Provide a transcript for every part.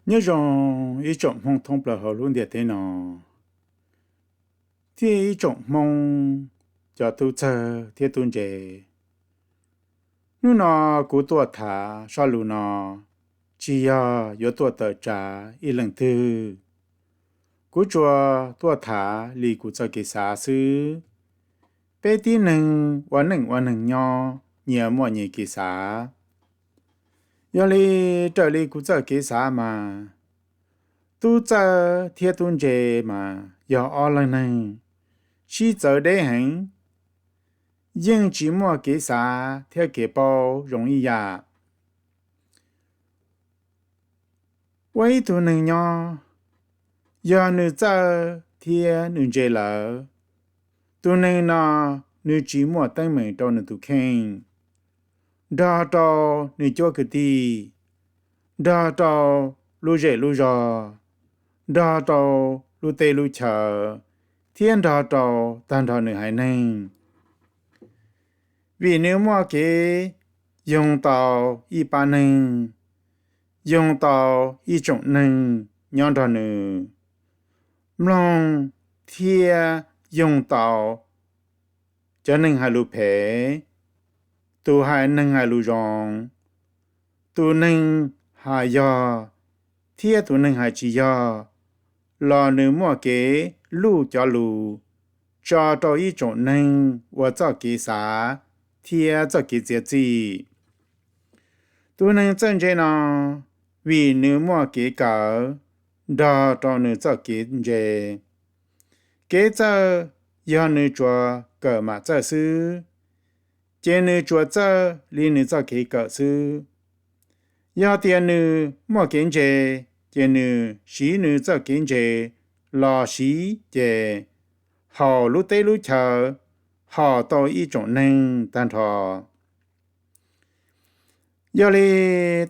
Nyob zoo ib tsoom Hmoob thoob plaws hauv lub ntiaj teb no, thiab ib tsoom Hmoob cov tub txawg thiab tub ntse. Hnub no kuv tuaj tham zaj lus no, tsis yog yuav tuaj tawm tsam ib leej twg. Kuv tsuas tuaj tham li kuv txoj kev xav xwb. Peb tib neeg ua neej ua neeg nyob nyias muaj nyias kev xav. Yog li, raws li kuv txoj kev xav mas, tub txawg thiab tub ntse mas yog ob leeg neeg sib txawv deb heev, yeej tsis muaj kev xav thiab kev paub zoo ib yam. Ua ib tug neeg nyob, yog nws txawj thiab nws ntse lawm, tus neeg no nws tsis muaj teeb meem rau nws tus kheej, nrog rau nws cuab kwv tij, nrog rau lub zej lub zog, nrog rau lub teb lub chaw, thiab nrog rau tag nrho nws haiv neeg. Vim nws muaj kev yoog tau ib pab neeg, yoog tau ib tsoom neeg nyob nrog nws, mloog thiab yoog tau cov neeg hais lus phem, tus haiv neeg hais lus zoo, tus neeg hais yog thiab tus neeg hais tsis yog, los nws muaj kev luj cov lus tso rau ib tsoom neeg ua txoj kev xav thiab txoj kev txiav txim. Tus neeg txawj ntse no, vim nws muaj kev kawm nrog rau nws txoj kev ntse. Kev txawj yog nws tsuas kawm mam txawj xwb, ces nws tsuas txawj li nws txoj kev kawm xwb. Yog tias nws muaj kev ntse, ces nws siv nws txoj kev ntse los siv ces haum lub teb lub chaw, haum tau ib tsoom neeg tag nrho. Yog li,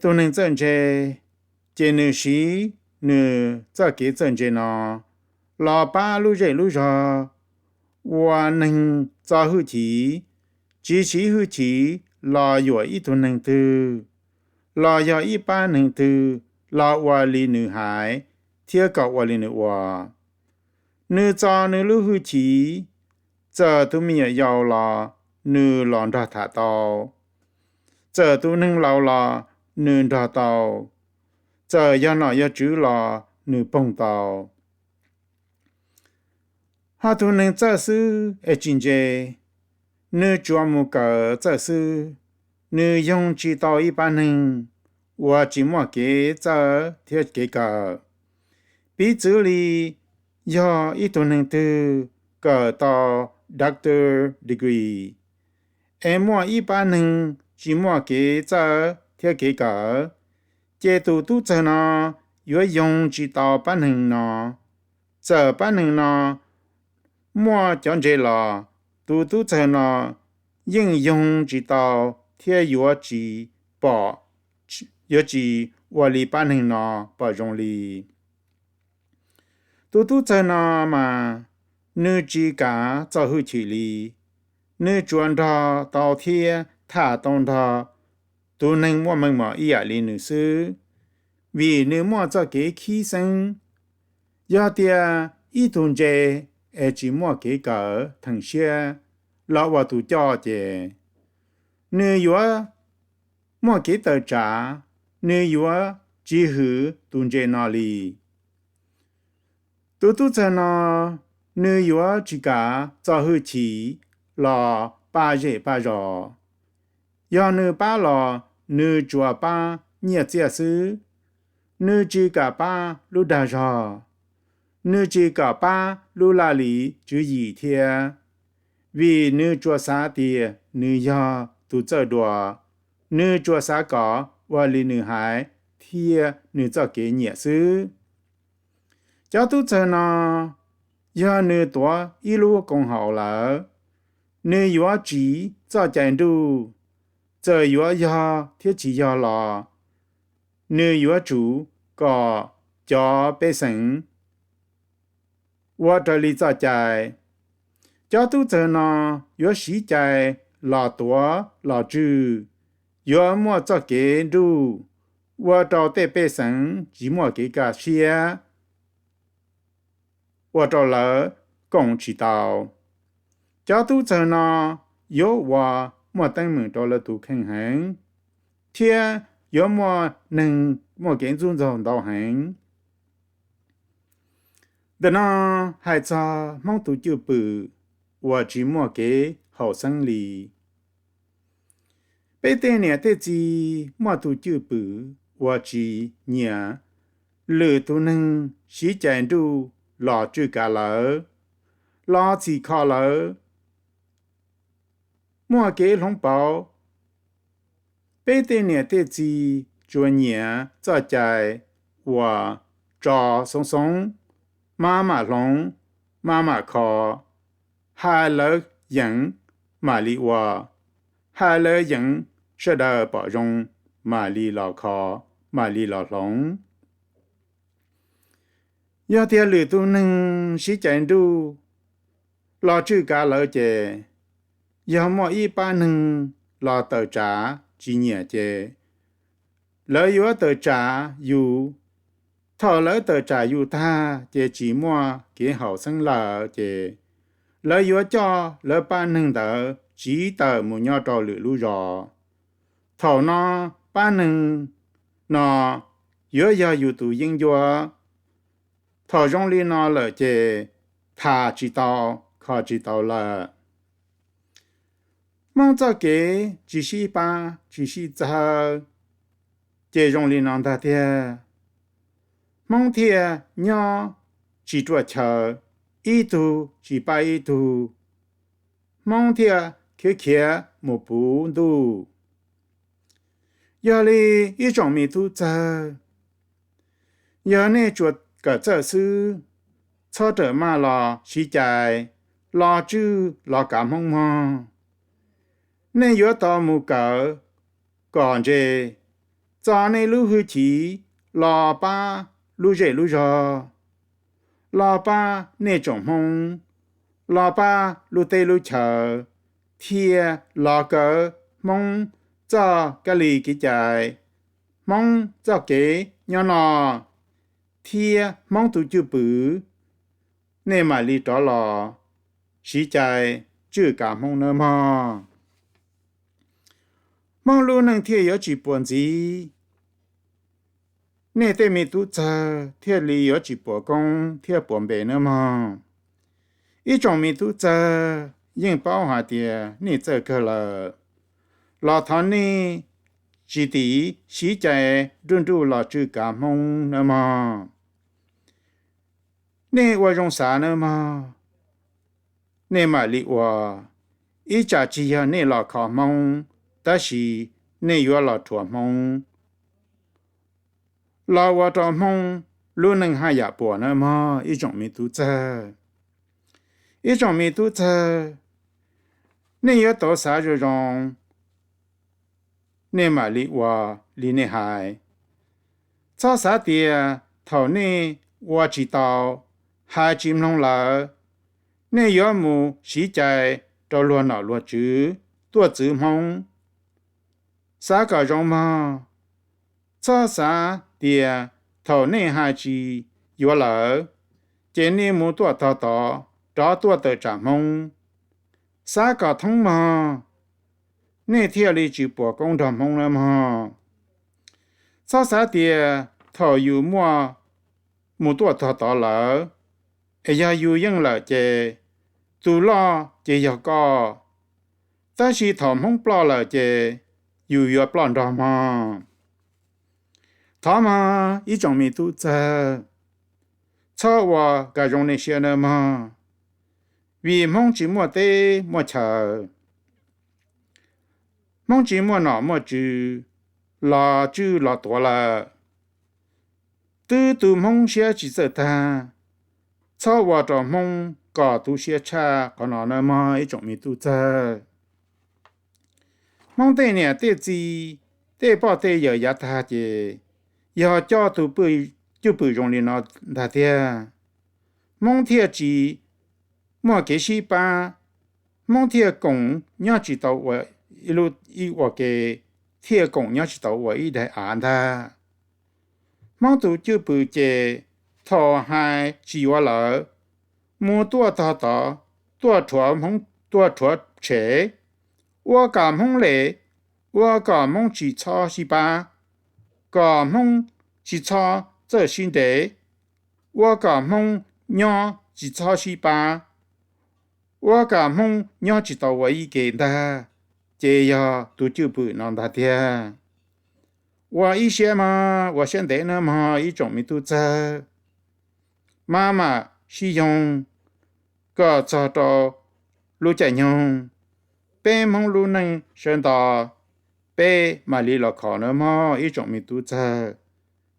tus neeg txawj ntse, ces nws siv nws txoj kev txawj ntse no los pab lub zej lub zog ua neeg txo hwj chim, tsis siv hwj chim los yuam ib tug neeg twg, los yog ib pab neeg twg los ua li nws hais thiab kom ua li nws ua. Nws txo nws lub hwj chim, txawm tus me nyuam yaus los nws los nrog tham tau, txawm tus neeg laus los nws nrog tau, txawm yog nom yog tswv los nws poob tau. Ho tus neeg txawj xwb es tsis ntse, nws tsuas mus kawm txawj xwb, nws yoog tsis tau ib pab neeg uas tsis muaj kev txawj thiab kev kawm. Piv txwv li, yog ib tug neeg twg kawm tau doctor degree, es muaj ib pab neeg tsis muaj kev txawj thiab kev kawm, ces tus tub txawg no yuav yoog tsis tau pab neeg no. Txawm pab neeg no muaj cov ntse los, tus tub txawg no yeej yoog tsis tau thiab yuav tsis pom, yuav tsis ua li pab neeg no pom zoo li. Tus tub txawg no mas, nws tsis kam txo hwj chim li, nws tsuas nrog tau thiab tham tau nrog tus neeg muaj meej mom ib yam li nws xwb, vim nws muaj txoj kev khib xeeb. Yog tias ib tug ntse es tsis muaj kev kawm theem siab los ua tus coj ces, nws yuav muaj kev tawm tsam, nws yuav tsis hwm tus ntse no li. Tus tub txawg no, nws yuav tsis kam txo hwj chim los pab zej pab zos. Yog nws pab los nws tsuas pab nyiaj txiaj xwb, nws tsis kam pab lub dag zog, nws tsis kam pab lub laj lim tswv yim thiab, vim nws tsuas xav tias nws yog tus txawj dua, nws tsuas xav kom ua li nws hais thiab nws txoj kev nyiam xwb. Cov tub txawg no, yog nws tuav ib lub koom haum lawm, nws yuav tsiv txoj cai nruj, txawm yuav yog thiab tsis yog los, nws yuav tsum kom cov pej xeem ua raws li txoj cai. Cov tub txawg no yuav siv cai los tuav los tswj, yuav muaj txoj kev nruj, ua rau tej pej xeem tsis muaj kev kaj siab, ua rau lawv koom tsis tau. Cov tub txawg no yuav ua muaj teeb meem rau lawv tus kheej heev, thiab yuav muaj neeg muaj kev ntxub ntxaug ntau heev. Ntawm no hais txog Hmoob tus cwj pwm uas tsis muaj kev haum xeeb li. Peb tej niam tej txiv muaj tus cwj pwm uas tsis nyiam lwm tus neeg siv cais nruj los tswj kav lawv, los txhim kho lawv, muaj kev hloov pauv. Peb tej niam tej txiv tsuas nyiam txoj cai uas tso xoob xoob, maj mam hloov, maj mam kho, hais lawv yeem mam li ua, hais lawv yeem sawv daws pom zoo mam li los kho, mam li los hloov. Yog tias lwm tus neeg siv cais nruj los tswj kav lawv ces, yog muaj ib pab neeg los tawm tsam tsis nyiam ces lawv yuav tawm tsam yus. Thaum lawv tawm tsam yus tag ces tsis muaj kev haum xeeb lawm ces lawv yuav coj lawv pab neeg ntawd tsiv tawm mus nyob rau lwm lub zos. Thaum no pab neeg no yuav yog yus tus yeeb ncuab. Thaum zoo li no lawm ces tham tsis tau, kho tsis tau lawm. Hmoob txoj kev tsis sib pab tsis sib txhawb ces zoo li no ntag tiag. Hmoob thiaj nyob tsis ruaj chaw, ib tug tsis pab ib tug, Hmoob thiaj khiav khiav mus puv ntuj. Yog li ib tsoom me tub txawg, yog nej tsuas kawm txawj xwb, txhob rawm maj los siv cais, los tswj los kav Hmoob mog. Nej yuav tau mus kawm kom ntse, txo nej lub hwj chim los pab lub zej lub zog, los pab nej tsoom Hmoob, los pab lub teb lub chaw, thiaj los kawm Hmoob txoj kab li kev cai, Hmoob txoj kev nyob noj, thiab Hmoob tus cwj pwm, nej mam li rov los siv cais tswj kav Hmoob nawb mog. Hmoob lub neej thiaj yuav tsis puas ntxiv, nej tej me tub txawg thiaj li yuav tsis puas koob thiab puas npe nawb mog. Ib tsoom me tub txawg, yeej paub hais tias nej txawj kawg lawm, los thov nej tsis tiv siv cais nruj nruj los tswj kav Hmoob nawb mog. Nej ua zoo xav nawb mog, nej mam li ua. Ib tsam tsis yog nej los kho Hmoob, tab sis nej yuav los rhuav Hmoob, los ua rau Hmoob lub neej haj yam puas nawb mog ib tsoom me tub txawg. Ib tsoom me tub txawg, nej yuav tau xav zoo zoo, nej mam li ua li nej hais. Txhob xav tias thaum nej ua tsis tau, hais tsis mloog lawm, nej yuav mus siv cais rau luag nom luag tswv tuaj txwv Hmoob. Xav kom zoo mog, txhob xav tias thaum nej hais tsis yuav lawm, ces nej mus tuaj tog tod, rov tuaj tawm tsam Hmoob. Xav kom thoob mog, nej thiaj li tsis puas koob nrog Hmoob nawb mog. Txhob xav tias thaum yus muaj mus tuaj tog tod lawm, es yog yus yeej lawm ces tus loj ces yog koj, tab sis thaum Hmoob ploj lawm ces yus yuav ploj nrog mog. Thov mog ib tsoom me tub txawg, txhob ua kom zoo nej siab nawb mog, vim Hmoob tsis muaj teb muaj chaw, Hmoob tsis muaj nom muaj tswv los tswj los tuav lawm. Twb tu Hmoob siab tsis txawj tag, txhob ua rau Hmoob kom tu siab tshaj qhov no nawb mog ib tsoom me tub txawg. Hmoob tej niam tej txiv, tej poj tej yawm yav tag ces yog coj tus cwj pwm zoo li no ntag tiag. Hmoob thiaj tsis muaj kev sib pab, Hmoob thiaj koom nyob tsis tau ua ib ua ke, thiaj koom nyob tsis tau ua ib daim av ntag. Hmoob tus cwj pwm ces thaum hais tsis yuav lawm, mus tuaj tog tod, tuaj rhuav Hmoob, tuaj rhuav tshev, ua kom Hmoob lem, ua kom Hmoob tsis txhob sib pab, kom Hmoob tsis txhob txawj sib ntes, ua kom Hmoob nyob tsis txhob sib pab, ua kom Hmoob nyob tsis tau ua ib ke ntag, ces yog tus cwj pwm no ntag tiag. Ua ib siab mog, ua siab ntev nawb mog ib tsoom me tub txawg. Maj mam sib yoog kom txog rau lub caij nyoog, peb Hmoob lub neej sawv ntxov, peb mam li los khov nawb mog ib tsoom me tub txawg.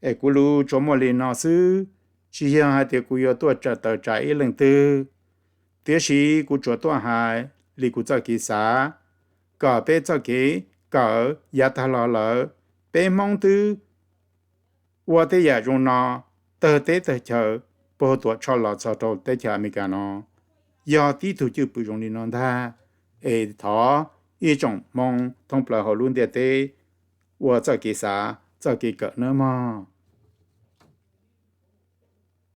Es kuv lus tsuas muaj li no xwb, tsis yog hais tias kuv yuav tuaj tawm tsam ib leej twg, tiam sis kuv tsuas tuaj hais li kuv txoj kev xav, kom peb txoj kev kawm yav tag los lawm, peb Hmoob twb ua tej yam zoo no tawg teb tawg chaw, puag Tuam Tshoj los txog rau teb chaws Amelikas no, yog tib tug cwj pwm zoo li no ntag. Es thov ib tsoom Hmoob thoob plaws hauv lub ntiaj teb ua txoj kev xav txoj kev kawm nawb mog.